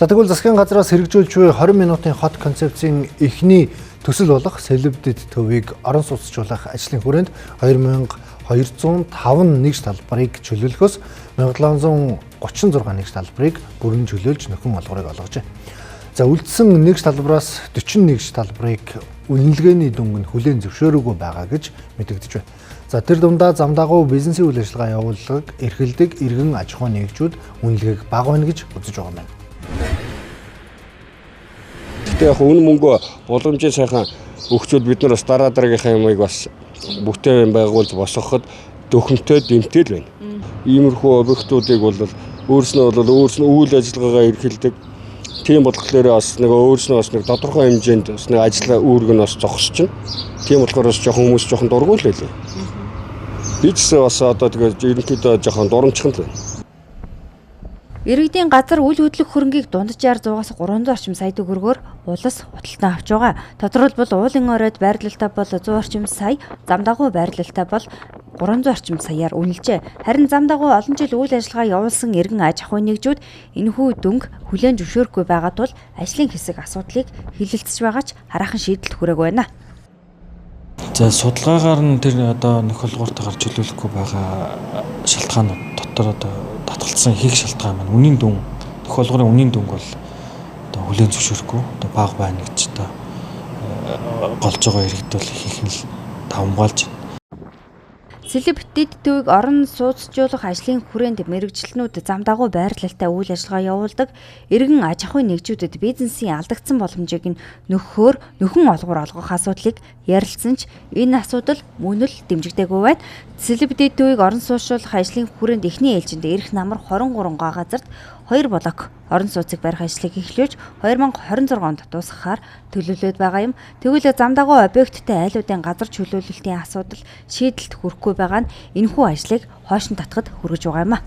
За, тэгвэл засгийн газраас хэрэгжүүлж буй 20 минутын хот концепцийн эхний төсөл болох Селеб дэд төвийг орон сууцжуулах ажлын хүрээнд 2205 нэгж талбарыг чөлөөлөхөөс 1736 нэгж талбарыг бүрэн чөлөөлж нөхөн олгорыг олгожээ. За, үлдсэн нэгж талбараас 40 нэгж талбарыг үнэлгээний дүнг нь хүлээн зөвшөөрөөгүй байгаа гэж мэдэгдэж байна. За, тэр дундаа зам дагуу бизнесийн үйл ажиллагаа явуулдаг эрхэлдэг иргэн аж ахуйн нэгжүүд үнэлгээг бага байна гэж үзэж байгаа юм байна. Гэхдээ яг үнэ мөнгө боломжийн сайхан өгчөөд бид нар бас дараа дараагийнхаа юмыг бас бүтээн байгуулж босгоход дөхөнтэй дэмтэй л байна. Иймэрхүү объектуудыг бол өөрснөө үйл ажиллагаагаа эрхэлдэг. Тийм болохоор бас нэг өөрснөө бас нэг тодорхой хэмжээнд бас нэг ажил үүрэг нь бас зогсож байна. Тийм болохоор бас жоохон хүмүүс жоохон дургүй л байлээ. Би ч гэсэн бас одоо тэгээд ерөнхийдөө жоохон дурамчхан л байна. Иргэдийн газар үл хөдлөх хөрөнгийг дунджаар 100-аас 300 орчим сая төгрөгөөр улс худалдан авч байгаа. Тодорхойлбол, уулын оройд байрлалтай бол 100 орчим сая, зам дагуу байрлалтай бол 300 орчим саяар үнэлжээ. Харин зам дагуу олон жил үйл ажиллагаа явуулсан иргэн аж ахуйн нэгжүүд энэхүү дүнг хүлээн зөвшөөрөхгүй байгаа тул ажлын хэсэг асуудлыг хилэлцэж байгаа ч хараахан шийдэлд хүрээгүй байна. За, судалгаагаар нь тэр одоо нөх олгууртайгаар чөлөөлөхгүй байгаа шалтгаанууд дотор одоо татгалцсан хийх шалтгаан маань үнийн дүн, нөх олгуурын үнийн дүнг бол одоо хүлээн зөвшөөрөхгүй одоо бага байна гэж одоо голж байгаа иргэд бол ихэнх нь л давамгайлж байна. Сэлэв дэд төвийг орон сууцжуулах ажлын хүрээнд мэргэжилтнүүд зам дагуу байрлалтай үйл ажиллагаа явуулдаг иргэн аж ахуйн нэгжүүдэд бизнесийн алдагдсан боломжийг нь нөхөхөөр нөхөн олгуур олгох асуудлыг ярилцсан ч энэ асуудал мөн л дэмжигдээгүй байна. Сэлэв дэд төвийг орон сууцжуулах ажлын хүрээнд эхний ээлжинд эрх намар 23 га газарт 2 блок орон сууцыг барих ажлыг эхлүүлж 2026 онд дуусгахаар төлөвлөд байгаа юм. Тэгвэл зам дагуу объекттай айлуудын газар чөлөөлөлтийн асуудал шийдэлд хүрэхгүй байгаа нь энэхүү ажлыг хойш нь татахад хүргэж байгаа юм а.